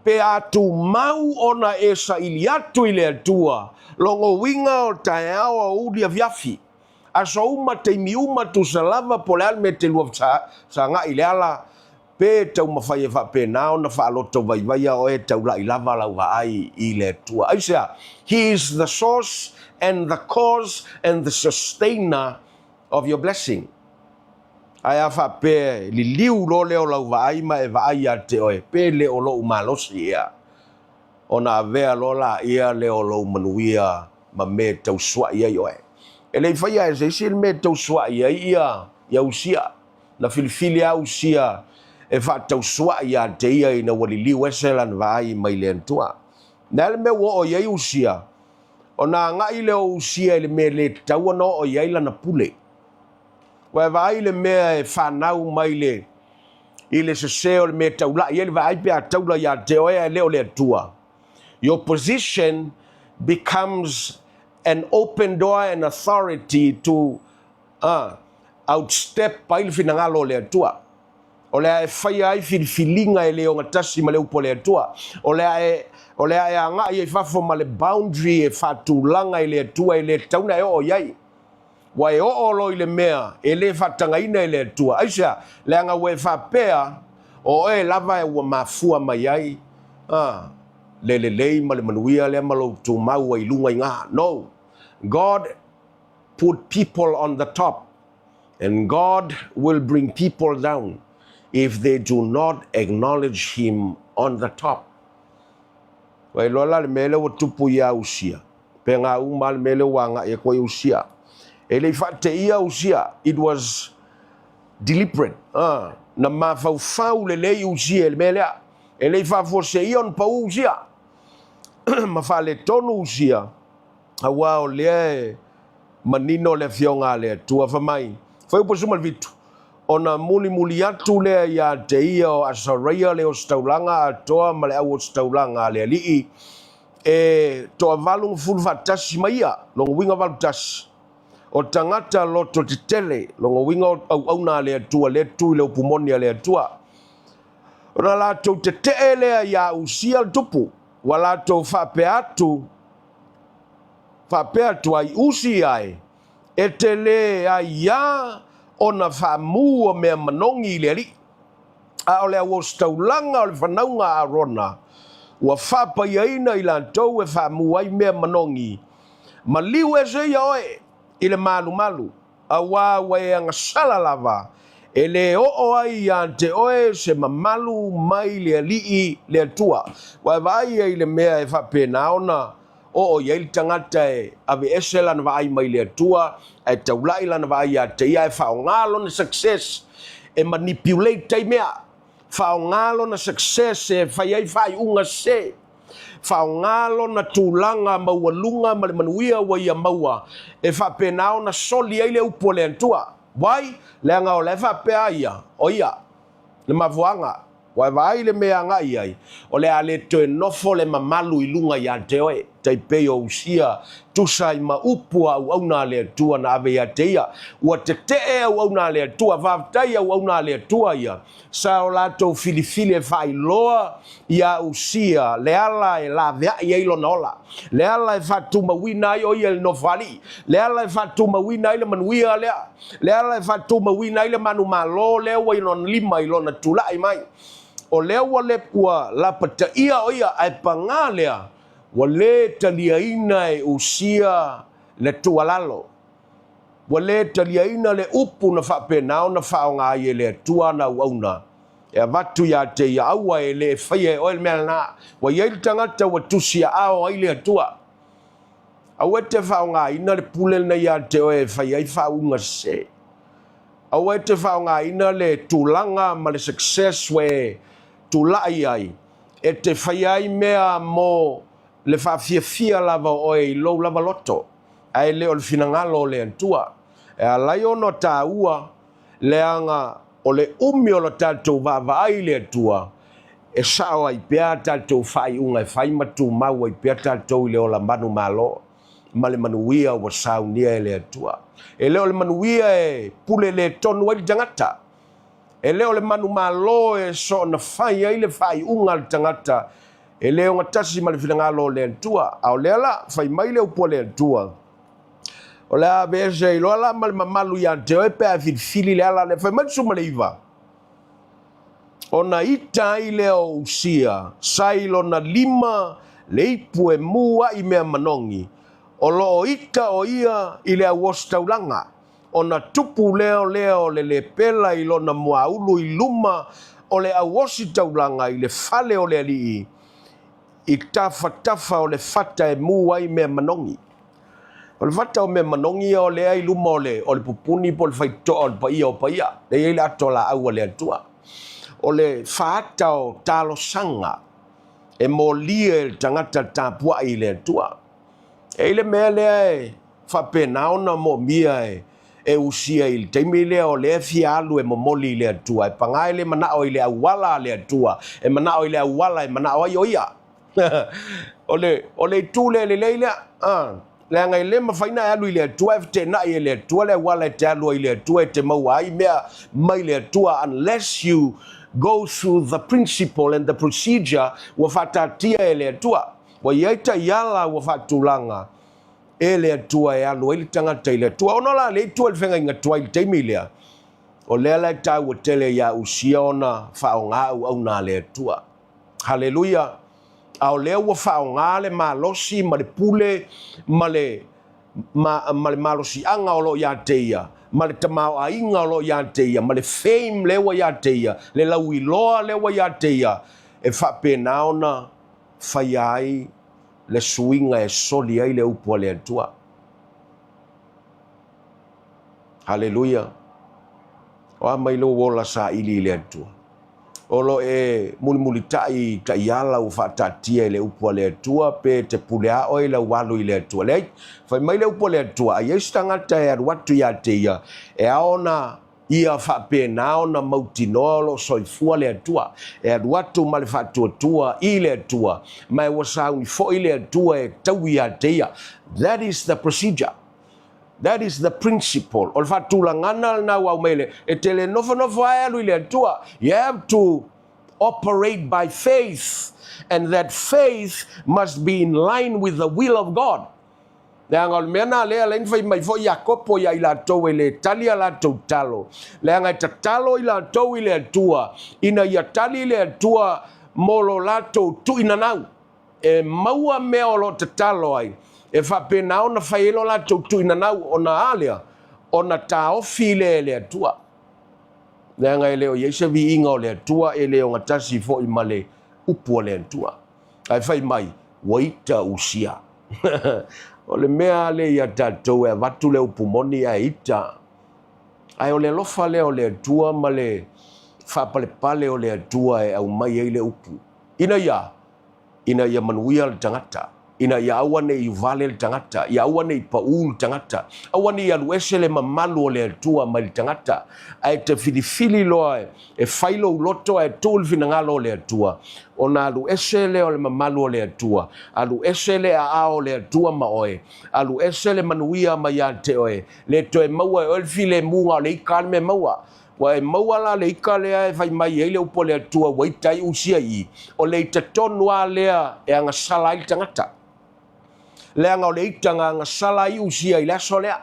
Pe a tumau ona e saili atu i le Atua, logo uiga o taeao aoauli afiafi, aso uma, taimi uma, tusa lava po o le a le mea e te lua fesagai i le ala, pe taumafai e faapena ona faaloto vaivaia oe e taula'i lava lau vaai i le Atua. Aisea? He is the source and the cause and the sustainer of your blessing. Ae a faapea e liliu loa lea o lau vaai ma e vaai ia te oe, pe le o lou malosi ea, ona avea loa laia lea o lou manuia ma mea e tausua'i ai oe. E le i faia e se isi le mea e tausua'i ai ia ia Usia. Na filifili lava Usia e faatausua'i ia te ia ina ua liliu ese lana vaai mai le Atua. O le a le mea ua oo i ai Usia? Ona agai lea o Usia i le mea e le tatau ona oo i ai lana pule. Ua e vaai i le mea e fanau mai le i le sese o le mea e taula'i ai le vaai pe a taula ia te oe ae le o le Atua. Your position becomes an open door and authority to uh, outstep ai le finagalo o le Atua. O le a e faia ai filifiliga e le ogatasi ma le upu a le Atua. O le a e, o le a e agai ai fafo ma le boundary e faatulaga i le Atua e le tatau ona e oo i ai. Ua e oo loa i le mea e le faatagaina e le Atua. Aisea? Leaga ua e faapea, o oe lava ua mafua mai ai a, le lelei ma le manuia lea ma lou tumau ai i luga i ga. No. God put people on the top and God will bring people down if they do not acknowledge him on the top. Ua iloa la le mea lea ua tupu iā Usia, pe gā uma le mea lea ua agai aku ai Usia. E le i faateia Usia, it was deliberate. Ah, na mafaufau lelei Usia i le mea lea. E le i faafuaseia ona pau Usia. Ma faaletonu Usia, auā o lea e manino le Afioga a le Atua, fai mai, Fuaiupu 17, Ona mulimuli atu lea ia te ia o Asaraia le ositaulaga atoa ma le au ositaulaga a le alii, e toavalu gafulu faatasi ma ia, lona uiga 81, o tagata loto tetele, lona uiga o auauna a le Atua lea tu i le upu moni a le Atua. Ona latou tetee lea iā Usia le tupu, ua latou faapea atu, faapea atu ai, Usi ae, e te lē aiā ona faamū o mea manogi i le alii, a o le auositaulaga o le fanauga a Arona, Ua faapaiaina i latou e faamu ai mea manogi. Maliu ese ia oe i le malumalu, auā ua e agasala lava, e le oo ai iā te oe se mamalu mai le Alii le Atua. Ua e vaai ai i le mea e faapena ona oo i ai le tagata e aveese lana vaai mai le Atua ae taula'i lana vaai iā te ia ae faaaoga lona success e manipulate ai mea, faaaoga lona success e fai ai faaiuga sese, faaaoga lona tulaga maualuga ma le manuia ua ia maua e faapena ona soli ai le upu a le Atua. Why? Leaga o la e faapea a ia, o ia le mafuaaga. Ua e vaai i le mea e agai i ai, o le a le toe nofo le mamalu i luga iā te oe, tai pei o Usia, tusa ai ma upu a auauna a le Atua na ave iā te ia. Ua teteʻe auauna a le Atua, faafetai auauna a le Atua ia, sa o latou filifili e faailoa iā Usia le ala e laveai ai lona ola, le ala e faatumauina ai o ia i le nofoalii, le ala e faatumauina ai le manuia lea. Le ala e faatumauina ai le manumalo lea ua i lona lima i lona tulai mai, o lea ua le ua lapataia o ia, ae pagā lea, ua lē taliaina e Usia le tuualalo. Ua lē taliaina le upu na faapena ona faaaoga ai e le Atua ana auauna e avatu iā te ia, Aua e le faia e oe le mea lenā. Ua i ai le tagata ua tusiaao ai le Atua. Aua e te faaaogaina le pule lenei ia te oe e fai ai faauuga sese. Aua e te faaaogaina le tulaga ma le success ua e tulai ai e te faia ai mea mo le faafiafia lava o oe i lou lava loto, ae le o le finagalo o le Atua. E ala ai ona taua leaga o le umi o la tatou vaavaai i le Atua, e sao ai pea a tatou faaiuga e fai ma tumau ai pea tatou i le ola manumalo ma le manuia ua saunia e le Atua. E le o le manuia e pule le tonu ai le tagata. E le o le manumalo e soona fai ai le faaiuga a le tagata e le ogatasi ma le finagalo o le Atua. A o lea la, fai mai le upu a le Atua, O le a aveese ai loa la ma le mamalu iā te oe pe a e filifili le ala lea. Fai mai le 19, Ona ita ai lea o Usia, sa i lona lima le ipu e mū aʻi mea manogi, o lo o ita o ia i le auositaulaga, ona tupu lea o lea o le lepela i lona muaulu i luma o le auositaulaga i le fale o le alii, i tafatafa o le fata e mū ai mea manogi. O le fata o mea manogi ia o lea i luma o le, o le pupuni po o le faitotoa o le paia o paia, lea e i ai le ato laau a le Atua. O le faata o talosaga e molia e le tagata tapuai i le Atua. E i ai le mea lea e faapena ona moomia e e usia i le taimi lea o lea e fia alu e momoli i le Atua, e pagā e le manao i le auala a le Atua, e manao i le auala e manao ai o ia. O le, o le itu lea lelei lea, a, leaga e le mafai ona e alu i le Atua e feteenai e le Atua le auala e te alu ai i le Atua e te maua ai mea mai le Atua unless you go through the principle and the procedure ua faataatia e le Atua. Ua i ai taiala ua faatulaga e le Atua e alu ai le tagata i le Atua. Ona o la le itu e le feagaiga tuai i le taimi lea, o lea la e taua tele iā Usia ona faaaoga auauna a le Atua. Haleluia! A o lea ua faaaoga le malosi ma le pule ma le, ma, ma le malosiaga o lo o iā te ia, ma le tamaoaiga o lo o iā te ia, ma le fame lea ua iā te ia, le lauiloa lea ua iā te ia, e faapena ona faia ai le suiga e soli ai le upu a le Atua. Haleluia! O a mai lou ola saili i le Atua? O lo e mulimulitai i taiala ua faataatia i le upu a le Atua, pe te pule a oe i lau alu i le Atua? Leai, fai mai le upu a le Atua, a i ai se tagata e alu atu iā te ia, e ao ona ia faapena ona mautinoa o lo o soifua le Atua, e alu atu ma le faatuatua i le Atua, ma e ua sauni foi le Atua e taui iā te ia. That is the procedure. That is the principle. O le faatulagana lena ua aumai le, e te le nofonofo lava e alu i le Atua. You have to operate by faith and that faith must be in line with the will of God. Leaga o le mea na lea lea na fai mai foi Iakopo ia i latou e le tali a latou talo. Leaga e tatalo i latou i le Atua ina ia tali le Atua. mo lo latou tuuinanau. E maua mea o lo o tatalo ai, e faapena ona fai ai lo latou tuuinanau, ona a lea? Ona taofi lea e le Atua. Leaga e le o i ai se viiga o le Atua, e le ogatasi foi ma le upu a le Atua. Ae fai mai, ua ita Usia. O le mea lava lea ia tatou e avatu le upu moni ae ita. Ae o le alofa lea o le Atua ma le faapalepale o le Atua e aumai ai le upu. Ina ia, ina ia manuia le tagata, ina ia aua ne i vale le tagata, ia aua ne i paū le tagata, aua ne i alu ese le mamalu o le Atua mai le tagata, ae te filifili loa e fai lou loto ae tuu le finagalo o le Atua, ona alu ese lea o le mamalu o le Atua, alu ese le aao o le Atua ma oe, alu ese le manuia mai ia te oe, le toe maua e oe le filemu na o le ika lava le mea e maua. Ua e maua la le ika lea e fai mai ai le upu a le Atua ua ita ai Usia i i, o le ita tonu lava lea e agasala ai le tagata. Leaga o le ita na agasala ai Usia i le aso lea.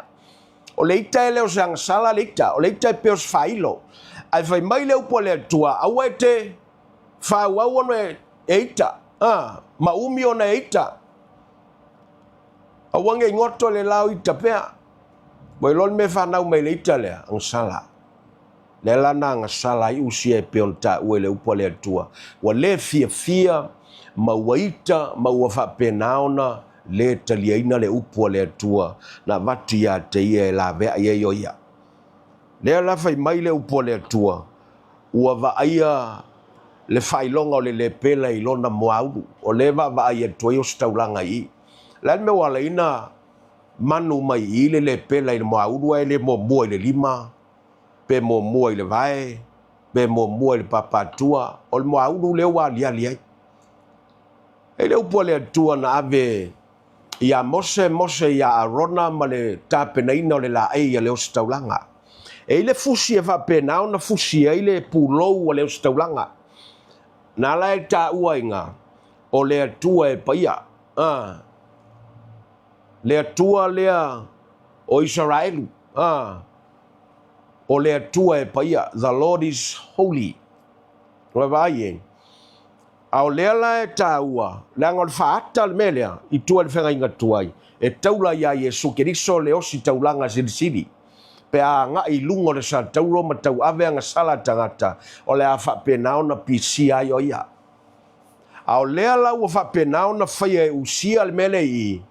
O le ita e le o se agasala le ita, o le ita e pei o se faailo. Ae fai mai le upu a le Atua, aua e te faaauau ona e ita, a, ma umi ona e ita. Aua ne i goto le la o ita pea. Ua iloa le mea e fanau mai le ita lea, agasala. Lea la na agasala ai Usia e pei ona taua i le upu a le Atua, ua le fiafia ma ua ita ma ua faapena ona le taliaina le upu a le Atua na avatu ia te ia e laveai ai o ia. Lea la fai mai le upu a le Atua, ua vaaia le faailoga o le lepela i lona muaulu, o lea e vaavaai atu ai ositaulaga i i. O le a le mea ua ala ai ona manu mai i i le lepela i le muaulu ae le muamua i le lima, pe muamua i le vae, pe muamua i le papatua, o le muaulu lea ua aliali ai. E le upu a le Atua na ave ia Mose, Mose ia Arona ma le tapenaina o le laei a le ositaulaga. E i le fusi e faapena ona fusi ai le pulou a le ositaulaga. Na ala e taua iga, o le Atua e paia. A, le Atua lea o Isaraelu. A, o le Atua e paia. The Lord is holy. Ua vaai e. A o lea la e taua, leaga o le faaata le mea lea, i tua i le feagaiga tuai, e taula iā Iesu Keriso le ositaulaga silisili. Pe a agai i luga o le satauro ma tauave agasala a tagata, o le a faapena ona pisia ai o ia. A o lea la ua faapena ona faia e Usia le mea lea i i,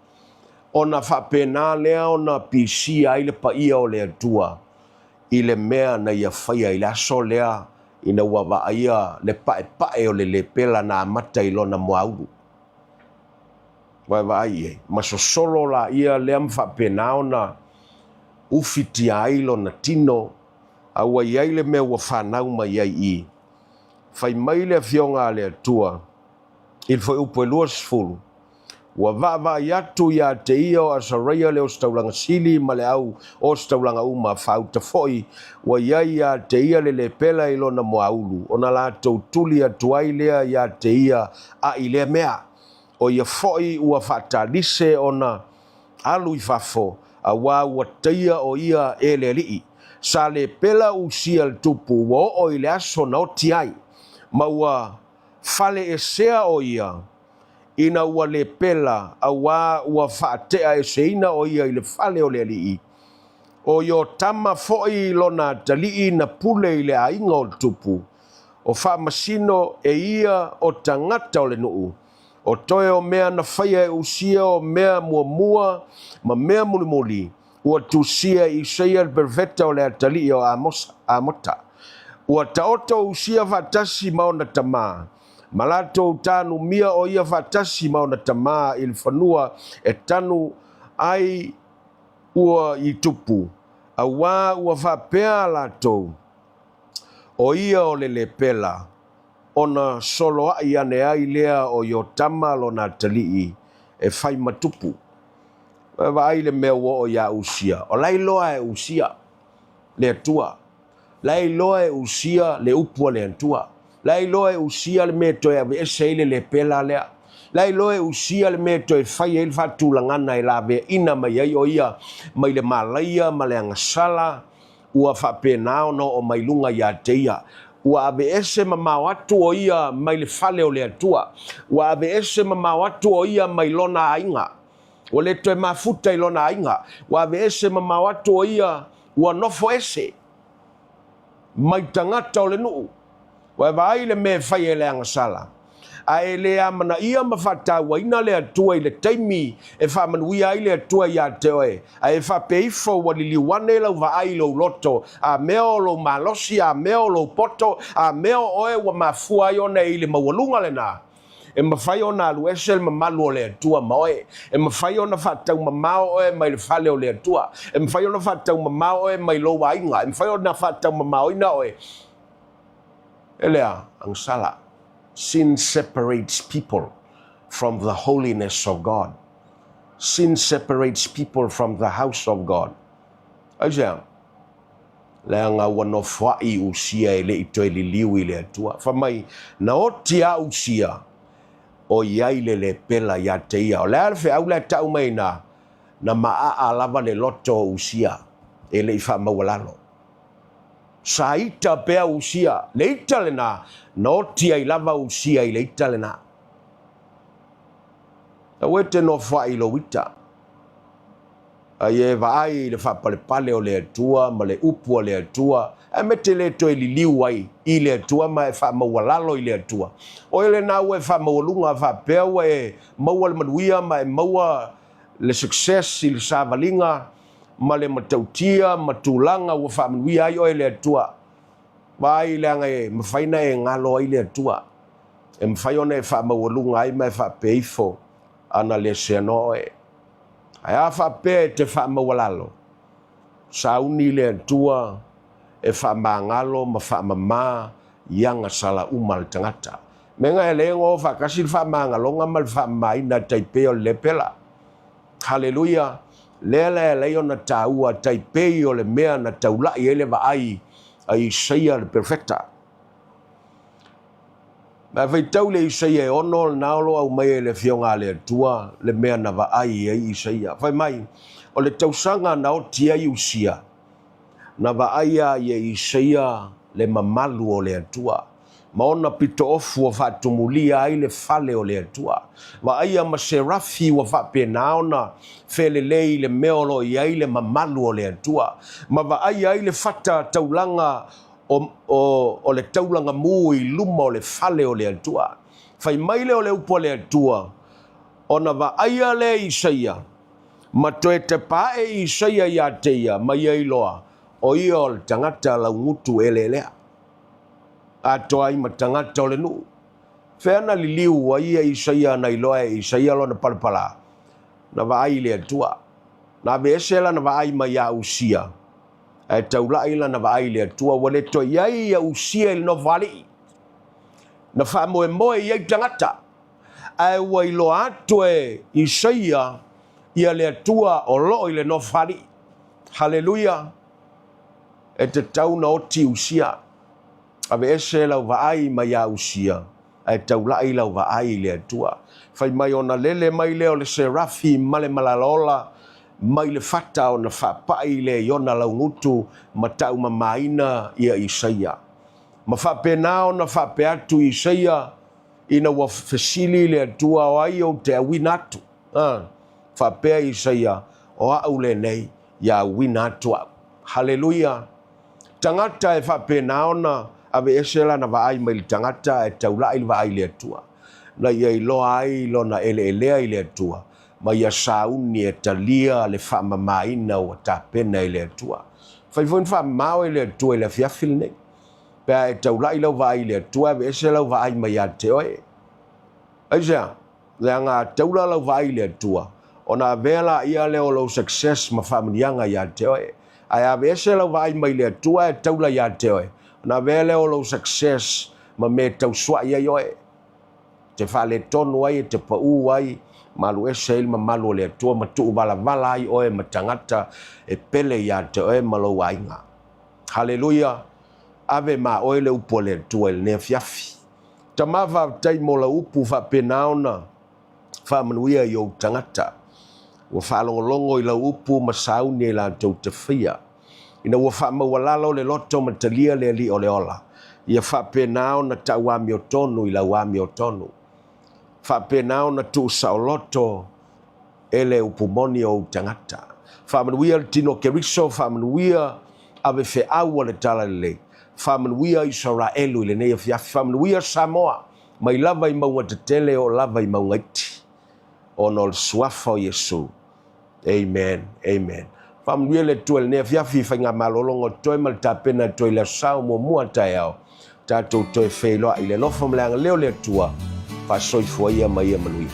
ona faapena lea ona pisia ai le paia o le Atua i le mea na ia faia i le aso lea ina ua vaaia le paepae o le lepela na amata i lona muaulu. Ua e vaai i ai, ma sosolo laia lea ma faapena ona ufitia ai lona tino, a ua i ai le mea ua fanau mai ai i. Fai mai le Afioga a le Atua i le fuaiupu e 20, Ua vaavaai atu ia te ia o Asaraia le ositaulaga sili ma le au ositaulaga uma, faauta foi ua i ai ia te ia le lepela i lona muaulu, ona latou tuli atu ai lea ia te ia a i lea mea. O ia foi ua faatalise ona alu i fafo, auā ua taia o ia e le alii. Sa lepela Usia le tupu ua oo i le aso na oti ai, ma ua faleesea o ia ina ua lepela, auā ua faateaeseina o ia i le fale o le alii. O Iotama foi lona atalii na pule i le aiga o le tupu, o faamasino e ia o tagata o le nuu, o toe o mea na faia e Usia o mea muamua ma mea mulimuli, ua tusia e Isaia le perofeta o le atalii o Amosa, Amota. Ua taoto o Usia faatasi ma ona tamā, ma latou tanumia o ia faatasi ma ona tamā i le fanua e tanu ai ua i tupu, auā ua faapea latou, O ia o le lepela, ona soloaʻi ane ai lea o Iotama lona atalii e fai ma tupu. Ua vaai le mea ua oo iā Usia, o la e iloa e Usia le Atua. La e iloa e Usia le upu a le Atua. La e iloa e Usia le mea e toe aveese ai le lepela lea. La e iloa e Usia le mea e toe fai ai le faatulagana e laveaina mai ai o ia mai le malaia ma le agasala ua faapena ona oo mai luga ia te ia. Ua aveese mamao atu o ia mai le fale o le Atua. Ua aveese mamao atu o ia mai lona aiga. Ua le toe mafuta i lona aiga. Ua aveese mamao atu o ia, ua nofo ese mai tagata o le nuu. Ua e vaai i le mea e fai e le agasala, a e le amanaia ma faatauaina le Atua i le taimi e faamanuia ai le Atua iā te oe, a e faapea ifo ua liliu ane lau vaai i lou loto, a mea o lou malosi, a mea o lou poto, a mea o oe ua mafua ai ona e i le maualuga lenā. E mafai ona alu ese le mamalu o le Atua ma oe. E mafai ona faataumamao oe mai le fale o le Atua. E mafai ona faataumamao oe mai lou aiga. E mafai ona faataumamaoina oe e le agasala. Sin separates people from the holiness of God. Sin separates people from the house of God. Aisea? Leaga ua nofoaʻi Usia e le i toe liliu i le Atua. Fai mai, na oti a Usia, o i ai le lepela iā te ia. O le a le feau lea e tau mai inā? Na maʻaʻa lava le loto o Usia e le i faamaualalo. Sa ita pea Usia, le ita lenā, na oti ai lava Usia i le ita lenā. Aua e te nofoaʻi i lou ita. A ia e vaai i le faapalepale o le Atua ma le upu a le Atua, ae me te le toe liliu ai i le Atua ma e faamaualalo i le Atua. O oe lenā ua e faamaualuga faapea ua e maua le manuia ma e maua le success i le savaliga ma le matautia ma tulaga ua faamanuia ai oe e le Atua. Vaai leaga e mafai na e galo ai le Atua, e mafai ona e faamaualuga ai ma e faapea ifo ana le seanoa oe. Ae a faapea e te faamaualalo, sauni le Atua e faamagalo ma faamama i agasala uma a le tagata. Mea e le igoa faatasi le faamagaloga ma le faamamaina tai pei o le lepela. Haleluia! Lea la e alai ona taua tai pei o le mea na taula'i ai le vaai a Isaia le perofeta. Ma e faitau le Isaia e ono lena o lo aumai e le Afioga a le Atua le mea na vaai ai Isaia. Fai mai, o le tausaga na oti ai Usia, na vaaia ai e Isaia le mamalu o le Atua, ma ona pitoofu ua faatumulia ai le fale o le Atua. Vaaia ma Serafi ua faapena ona felelei i le mea o lo o i ai le mamalu o le Atua, ma vaaia ai le fata taulaga o, o, o le taulaga mū i luma o le fale o le Atua. Fai mai lea o le upu a le Atua, ona vaaia lea e Isaia, ma toe tepa ae Isaia iā te ia, ma ia iloa, o ia o le tagata laugutu eleelea, atoa ai ma tagata o le nuu. Fea na liliu ai ia Isaia na iloa e Isaia lona palapala? Na vaai i le Atua. Na aveese lana vaai mai iā Usia, ae taulaʻi lana vaai i le Atua, ua le toe i ai ia Usia i le nofoalii. Na faamoemoe i ai tagata, ae ua iloa atu e Isaia ia le Atua o loo i le nofoalii. Haleluia! E tatau na oti Usia. Aveese lau vaai mai iā Usia, ae taulaʻi lau vaai i le Atua. Fai mai ona lele mai lea o le Serafi ma le malalaola mai le fata ona faapaʻi lea i ona laugutu ma taumamaina ia Isaia. Ma faapena ona faapea atu Isaia ina ua fesili le Atua o ai ou te auina atu. A, faapea Isaia, o aʻu lenei, ia auina atu aʻu. Haleluia! Tagata e faapena ona aveese lana vaai mai le tagata ae taulaʻi le vaai i le Atua, na ia iloa ai lona eleelea i le Atua, ma ia sauni e talia le faamamaina ua tapena e le Atua. Fai foi na faamamao e le Atua i le afiafi lenei. Pe a e taulaʻi lau vaai i le Atua, aveese lau vaai mai ia te oe. Aisea? Leaga a taula lau vaai i le Atua, ona avea laia lea o lou success ma faamanuiaga ia te oe. Ae aveese lau vaai mai le Atua ae taula ia te oe, ona avea lea o lou success ma mea e tausuaʻi ai oe, te faaletonu ai, e te paʻū ai, ma alu ese ai le mamalu o le Atua ma tuuvalavala ai oe ma tagata e pele ia te oe ma lou aiga. Haleluia! Ave ma oe le upu a le Atua i lenei afiafi. Tama faafetai mo lau upu faapena ona faamanuia i ou tagata. Ua faalogologo i lau upu ma sauni e latou te faia. Ina ua faamaualalo le loto ma talia le Alii o le ola. Ia faapena ona tau amiotonu i lau amiotonu. Faapena ona tuusaoloto e le upu moni o ou tagata. Faamanuia le tino o Keriso, faamanuia ave feau a le Talalelei, faamanuia Isaraelu i lenei afiafi, faamanuia Samoa mai lava i mauga tetele e oo lava i mauga iti, ona o le suafa o Iesu. Amen. Amen. Faamanuia le Atua i lenei afiafi i faigamalologa o totoe ma le tapena e toe i le Aso Sa o muamua taeao. Tatou toe feiloai i le alofa ma le agalelei o le Atua. Faasoifua ia ma ia manuia.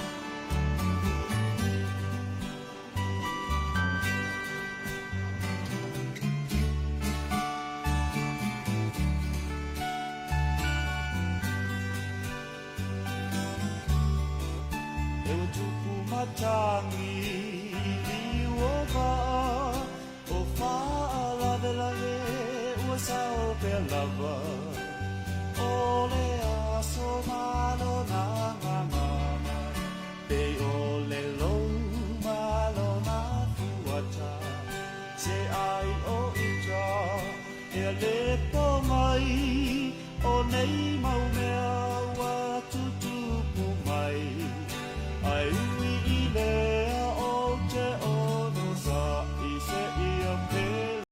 E ua tupu matangi i liu o vaa O faalavelave ua sao pea lava O le aso ma lona gagana Pei o le lou ma lona fuata Se ai o uta Ea le po mai o nei mau mea ua tutupu mai. Ai.